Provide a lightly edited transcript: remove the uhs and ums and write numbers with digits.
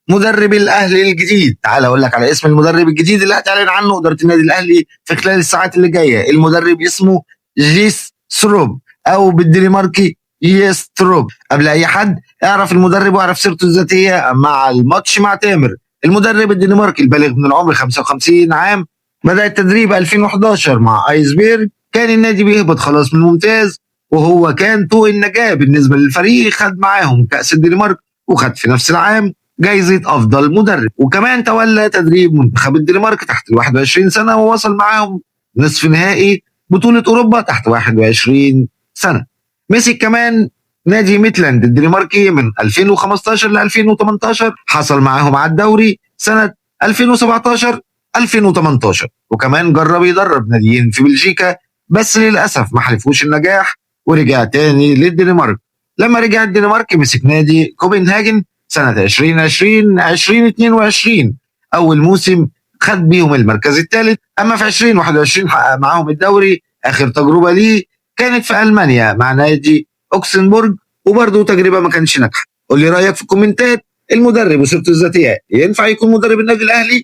مدرب الاهلي الجديد. تعال اقول لك على اسم المدرب الجديد اللي هتعلن عنه ادارة النادي الاهلي في خلال الساعات اللي جاية. المدرب اسمه جيس سروب او بالدنماركي يستروب. قبل اي حد اعرف المدرب واعرف سيرته الذاتية مع الماتش مع تامر. المدرب الدنماركي البالغ من العمر 55 عام بدأ التدريب 2011 مع ايسبيرج. كان النادي بيهبط خلاص من الممتاز، وهو كان طوق النجاة بالنسبة للفريق. خد معاهم كأس الدنمارك وخد في نفس العام جايزة أفضل مدرب، وكمان تولى تدريب منتخب الدنمارك تحت ال 21 سنة ووصل معاهم نصف نهائي بطولة أوروبا تحت 21 سنة. مسك كمان نادي ميتلاند الدنماركي من 2015 ل 2018، حصل معاهم على الدوري سنة 2017 2018، وكمان جرب يدرب ناديين في بلجيكا بس للأسف ما حلفوش النجاح ورجع تاني للدنمارك. لما رجع الدنمارك مسك نادي كوبنهاجن سنة 2020 2022، أول موسم خد بيهم المركز الثالث. أما في 2021 حقق معاهم الدوري. آخر تجربة ليه كانت في ألمانيا مع نادي أوكسنبورج، وبرضه تجربة ما كانش ناجحة. قول لي رأيك في الكومنتات، المدرب وسيرته الذاتية ينفع يكون مدرب النادي الأهلي؟